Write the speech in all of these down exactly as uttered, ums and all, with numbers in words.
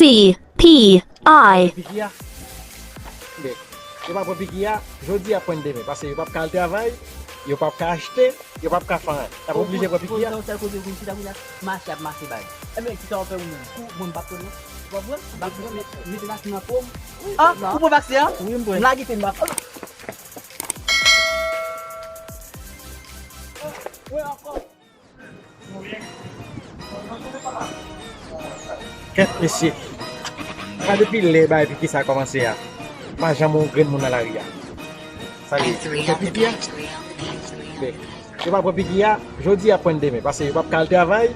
C P I. Piki a. Men, yo pa pran piki a, jodi a pran demen, paske yo p ap ka al travay, yo p ap ka achte, yo p ap ka fè anyen. Y ap oblije pran piki a. Pou sèl kote pou chita kounye a, mache ap mache bay. Ebyen, kisa w fè ou menm? Kou, mwen m p ap pran non. Ou p ap pran? M p ap pran, men, mete vaksen nan po m. Ah, ou pran vaksen an? Wi, m pran. M lage pye m pa. Wè ankò. Kèt, mesye. Pa depi lè bagay piki sa kòmanse a, pa janm wè yon grenn moun nan lari a. Sa vle di, yo pran piki a? Men, yo pa pran piki a, jodi a pran demen, paske yo p ap ka al travay,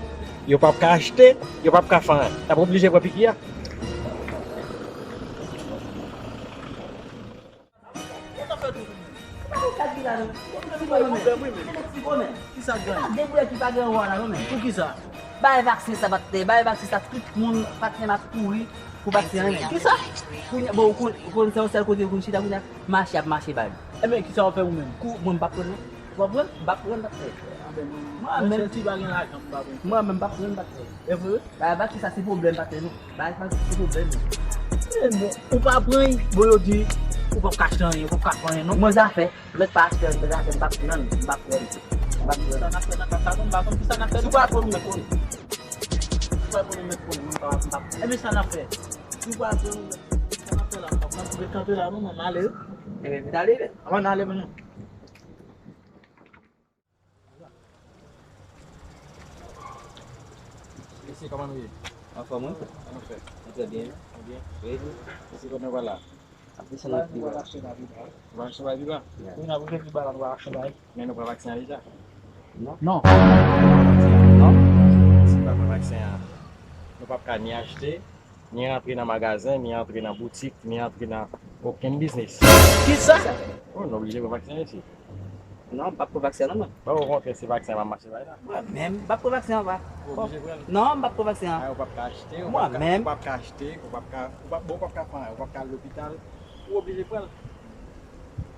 yo p ap ka achte, yo p ap ka fè anyen. Y ap oblije pran piki a. Kisa k gen? Bay vaksen sa, patnè. Bay vaksen sa, tout moun, patnè m ap kouri pou vaksen an. Kisa? Kounye a, bon, ou konn, ou konn se yon sèl kote pou n chita kounye a, mache ap mache bay. Ebyen, kisa w ap fè ou menm? Kou, mwen, m p ap pran non. Ou p ap pran? M p ap pran, patnè. Mwen menm, mwen menm, m p ap pran, patnè. E vre? Bay vaksen sa se pwoblèm, patnè, non. Bay vaksen se pwoblèm, non. E bon, ou pa pran, bon, yo di, ou p ap ka achte anyen, ou p ap ka fè anyen, non. Mwen zafè, lòt pa achte anyen, mwen zafè, m p ap pran, m p ap pran, m p ap pran. Sa n ap fè nan kaka, non, m pa konn kisa n ap fè, non. Si w pa pran, nou mèt konnen. Si w pa pran, nou mèt konnen, non, m p ap, m p ap pran. Ebyen, sa n ap fè. Si w pa pran, nou mèt konnen, sa n ap fè la, m p ap pran, nou mèt kanpe la, non, mwen, m ale, wi. Ebyen, vin ale, wi. Ann ale, non. Mesye, kòman nou ye? Anfòm, wi. Kòman nou fè? Nou trè byen. Nou byen? Wi. Mesye, kote nou pral la? Ap desann nan pi ba. Nou pral achte bagay pi ba? Ya. Wi, n ap rive pi ba la, nou pral achte bagay. Men nou pran vaksen an deja? Non. Non. Non? Si nou pa pran vaksen an, nou p ap ka ni achte, ni rantre nan magazen, ni rantre nan boutik, ni rantre nan okenn biznis. Kisa? Oh, nou oblije pran vaksen isi. Non, m p ap pran vaksen non, mwen. Bon, okontrè, se vaksen an m ap mache bay la. Mwen menm, m p ap pran vaksen an, pa. Ou oblije pran l? Non, m p ap pran vaksen an. Ay, ou p ap ka achte, ou p ap ka, mwen menm, ou p ap ka achte, ou p ap ka, ou p ap, bon, ou p ap ka fè anyen, ou p ap ka al lopital, ou oblije pran l.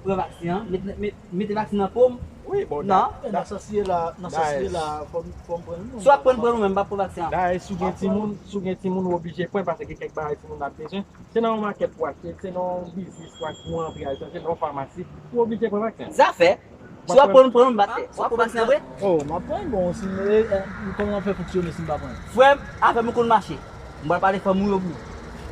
Pran vaksen an, met, met, mete vaksen nan po m. Wi, bon, non. Da, nan sans li ye la, nan sans li ye la, fò m, fò m pran l, non. Si w ap pran, pran ou menm, m p ap pran vaksen an. Dayè, si w gen timoun, si w gen timoun, ou oblije pran l, paske gen kèk bagay timoun ap bezwen. Se nan yon makèt pou achte, se nan yon biznis pou achte, pou rantre al chèche, nan yon famasi, ou oblije pran vaksen. Zafè. Si w ap pran, pran, m pa fè. W ap pran vaksen an vre? Oh, m ap pran, bon, si, e, e, kòman w ap fè fonksyone si m pa pran? Frè m, afè m ou konn mache. M pral pale fanmi w yo pou ou.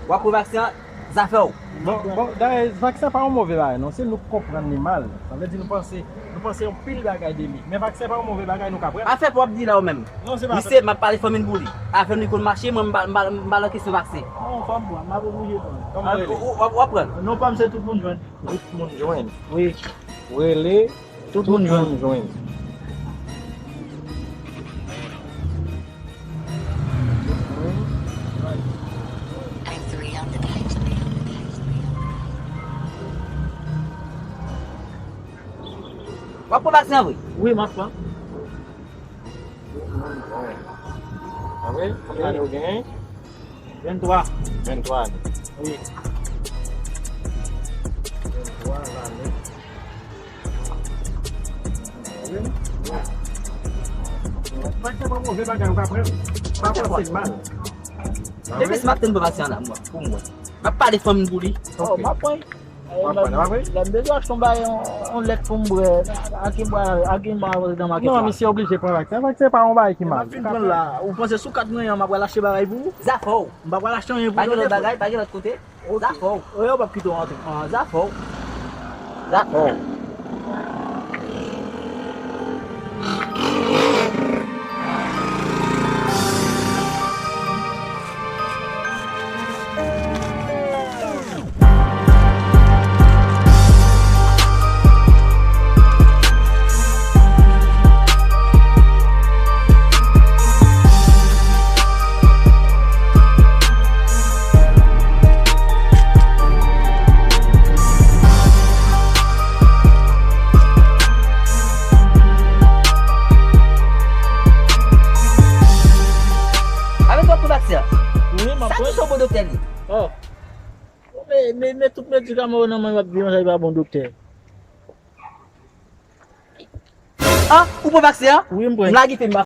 W ap pran vaksen an, zafè w. Bon, bon, dayè, vaksen pa yon move bagay, non. Se nou k konprann li mal. Sa vle di nou panse, nou panse yon pil bagay de li. Men vaksen pa yon move bagay, nou ka pran l. Afè pa w ap di la ou menm. Non, se pa sa. Misye, m ap pale fanmi l pou li. Afè m li konn mache, mwen, m pa, m pa, m pa nan kesyon vaksen. Non, fò m pran, m ap oblije pran. Kòman w rele? Ou, ou, w ap, w ap pran l. Non pa m se Tout Moun Jwenn. Tout Moun Jwenn. Wi. Rele Tout Moun Jwenn. Tout Moun Jwenn. W ap pran vaksen an vre? Wi, m ap pran. Tout Moun Jwenn. A wi? Konbyen ane ou genyen? Venntwa. Venntwa ane. Wi. Venntwa lane. Vaksen pa move bagay, ou ka pran l. Pa panse l mal. Depi se maten m pran vaksen an la, mwen, pou mwen. M ap pale fanmi m pou li. Oh, m ap pran. W ap pran, w ap pran? Lè m bezwen achte yon bagay, yon, yon lèt pou m bwè, a ki m bwè, a ki m bwè nan makèt la. Non, misye oblije pran vaksen. Vaksen pa yon bagay ki mal. M ap fin pran l la. Ou panse sou kat mwen an, m ap pral achte bagay pou ou? Zafè w. M pa pral achte anyen pou ou. Pa gen lòt bagay, pa gen lòt kote. Ok. Zafè w. Yo p ap kite w antre. Ah, zafè w. Zafè w. Avèk w ap pran vaksen an? Wi, m ap pran. Sa ki sa w bon doktè li? Oh. Men, men, men tout medikaman yo nan men w ap di yon sa, li pa bon doktè. Ah, ou pran vaksen an? Wi, m pran. M lage pye m pa.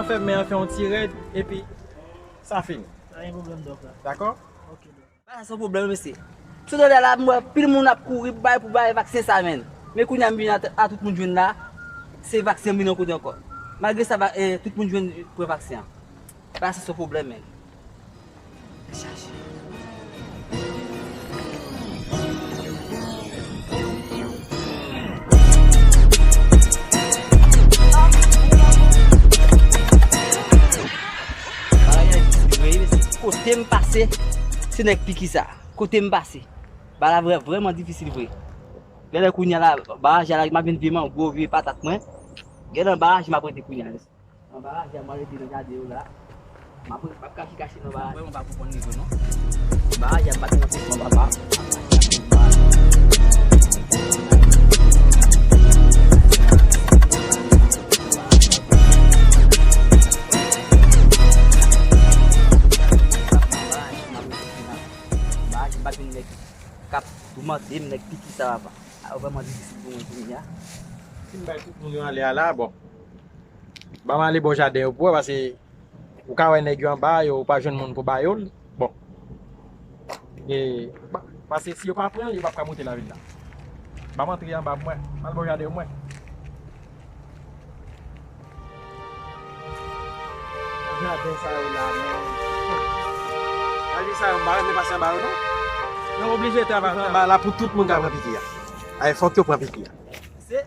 Fè men an fè yon ti rèd, epi sa fini. Pa gen pwoblèm, dòk la. Dakò? Ok, dòk. Bagay sa se yon pwoblèm, mesye. Sou dòk la, m wè pil moun ap kouri pou bay, pou bay vaksen sa, menn. Men kounye a m vin a, a tout moun jwenn la, se vaksen m vin rankontre ankò. Malgre sa, va, eh, tout moun jwenn pran vaksen an. Bagay sa se yon pwoblèm, menn. Chache. Bagay la difisil vre, wi, mesye. Kote m pase, se nèg piki sa. Kote m pase. Bagay la vrè, vrèman difisil vre. Genlè kounye a la, baraj la, m ap vin vye mango, vye patat mwen. Genlè nan baraj m ap rete kounye a. Nan baraj la, m al rete nan jaden yo la. M ap, m ap kache kache nan baraj. Mwen, mwen pa konprann li vre, non. Baraj la, m pa t nan sèkman, papa. Baraj, m pa t vin nèg k ap toumante m, nèg piki sa, papa. A, vrèman difisil pou mwen kounye a. Si m bay tout moun yo anlè a la, bon. Ban m ale bò jaden yo pou wè, paske ou ka wè nèg yo anba, yo pa jwenn moun pou ba yo l. Bon. E, pa-, paske si yo pa pran l, yo p ap ka moute lavil la. Ban m antre anba pou mwen. M al bò jaden yo mwen. Jaden sa yo la, men. Jaden sa yo, m pa renmen pase anba yo, non. Yo oblije travay anba la pou tout moun ka pran piki a. Ay, fòk yo pran piki a. Se,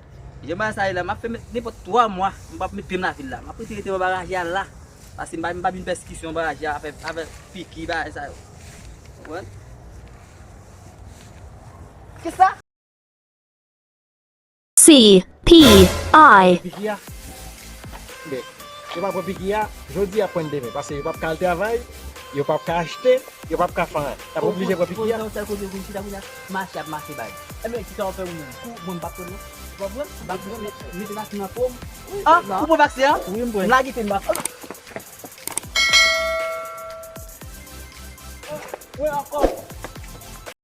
jan bagay sa ye la, m ap fè nenpòt twa mwa, m p ap met pye m lavil la. M ap rete, rete nan baraj la la. Paske m pa, m pa vin pèsekisyon baraj la avèk, avèk piki, bagay sa yo. Konprann? Kisa? C P I. Piki a. Men, yo pa pran piki a, jodi a pran demen, paske yo p ap ka al travay, yo p ap ka achte, yo p ap ka fè anyen. Y ap oblije pran piki a. Yon sèl kote pou chita kounye a, mache ap mache bay. Ebyen, kisa w fè ou menm? Kou, bon, m p ap pran non. Ou p ap pran? M p ap pran, mete mache nan po m. Ah, ou pran vaksen an? Wi, m pran. M lage pye m pa. Wi, ankò.